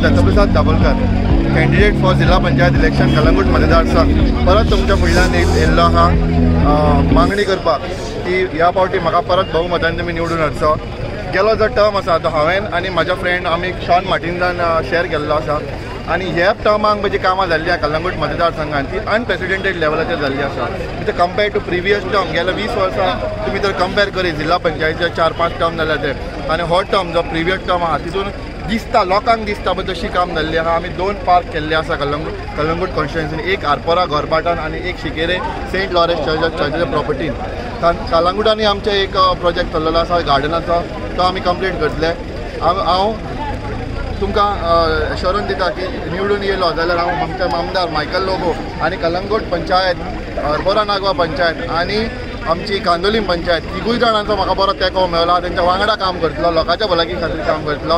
Dattaprasad Dabholkar, candidate for Zilla Panchayat election Calangute मतदारसंघ, परत तुमच्या फुडल्यान येयल्लो आहा मागणी करपाक की ह्या फावटी म्हाका परत बहुमतान तुमी निवडून हाडचो. गेलो जो टर्म आसा तो हांवें आनी म्हाज्या फ्रेंड आमी शॉन मार्टिन्सान शेअर केल्लो आसा आनी ह्या टर्माक जी कामां जाल्ली आसा कलंगूट मतदारसंघान ती अनप्रेसिडेंटेड लेवलाचेर जाल्ली आसा. म्हणजे कंपेर्ड टू प्रिवियस टर्म गेल्या 20 वर्सां तुमी जर कंपेर करीत जिल्हा पंचायतीचे 4-5 टर्म जाल्या ते आनी हो टर्म जो प्रिवियस टर्म आहा तितून दिसता लोकांक दिसता पळय तशी काम जाल्ली आहा. आमी 2 पार्क केल्ले आसा कलंगूट कॉन्स्टिट्युएन्सीन, एक आरपोरा गोरबाटान आनी एक शिकेरे सेंट लॉरेन्स चर्चाच्या प्रॉपर्टीन. कलंगूटांनी आमचें एक प्रोजेक्ट चल्लेलो आसा गार्डनाचो, तो आमी कंप्लीट करतले. हांव तुमकां एश्योरन्स दिता की निवडून येयलो जाल्यार हांव आमचे आमदार मायकल लोबो आनी कलंगूट पंचायत, आरपोरा नागवा पंचायत आनी आमची कांदोलीम पंचायत तिगूय जाणांचो म्हाका बरो तेंको मेळ्ळा. तेंच्या वांगडा काम करतलो, लोकांच्या भलायकी खातीर काम करतलो.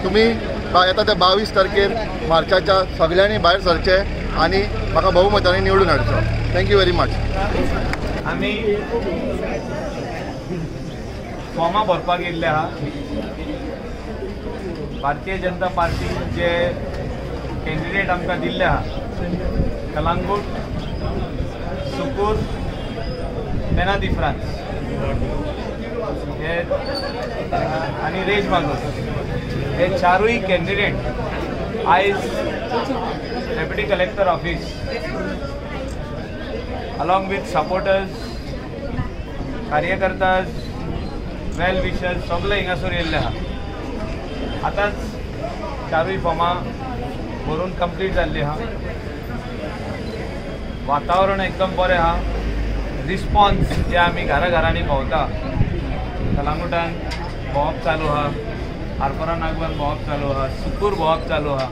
तुमी येता ते 22 तारखेर मार्चाच्या सगळ्यांनी भायर सरचें आनी म्हाका बहुमतांनी निवडून हाडचो. Thank you very much. आमी फॉर्मां भरपाक येयल्ले आहा. भारतीय जनता पार्टी जे कॅन्डिडेट आमकां दिल्ले आहा कलंगूट, सुकूर, पेना दी फ्रांस हे आनी रेज मागोस हे चारूय कॅन्डिडेट आयज deputy collector office along with supporters, कार्यकर्तास, well wishers सगळे हिंगासर येयल्ले आहा. आतांच चारूय फॉर्मां भरून कंप्लीट जाल्ली आहा. वातावरण एकदम बरें आहा. रिस्पॉन्स जे आमी घरा घरांनी भोंवता, कलंगूटान भोंवप चालू आहा, आरपोरा नागवान भोंवप चालू आहा, सुकूर भोंवप चालू आहा,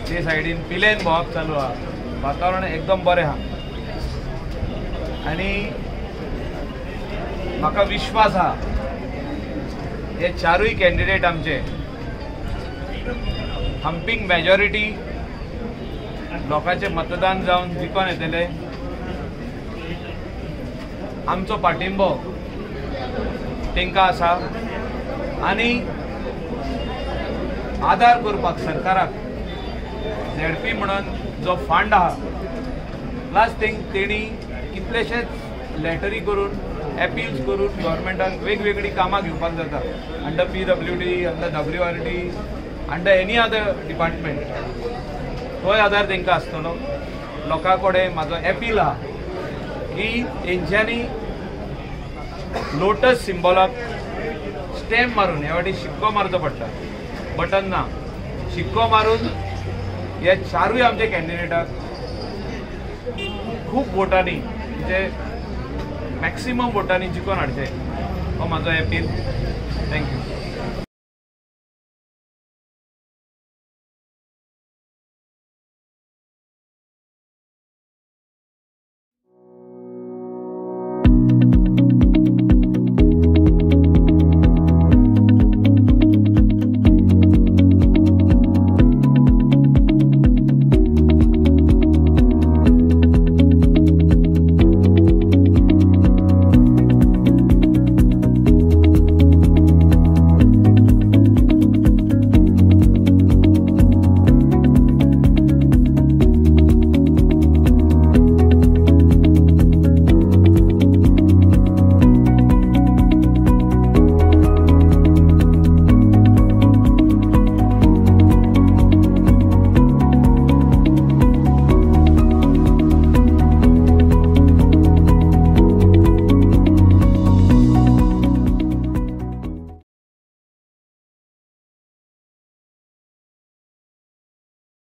ते सायडीन पिलेन भोंवप चालू आहा. वातावरण एकदम बरें आहा आनी म्हाका विश्वास आहा हे चारूय कॅन्डिडेट आमचे हम्पींग मेजॉरिटी लोकांचें मतदान जावन जिखून येतले. आमचो पाठिंबो तांकां आसा आनी आदार करपाक सरकाराक झेडपी म्हणून जो फंड आहा प्लस तेणी कितलेशेच लॅटरी करून एपील्स करून गव्हर्मेंटाक वेगवेगळीं कामां घेवपाक जाता under PWD, under WRD, under any other department. तोय आदार तांकां आसतलो. लोकां कडेन म्हाजो एपील आहा की तेंच्यांनी लोटस सिम्बॉलाक स्टॅम्प मारून, ह्या वाटी शिक्को मारचो पडटा, बटन ना, शिक्को मारून हे चारूय आमचे कॅन्डिडेटाक खूब वोटांनी, म्हणजे मॅक्सिमम वोटांनी जिखून हाडचे, हो म्हाजो एपील. Thank you.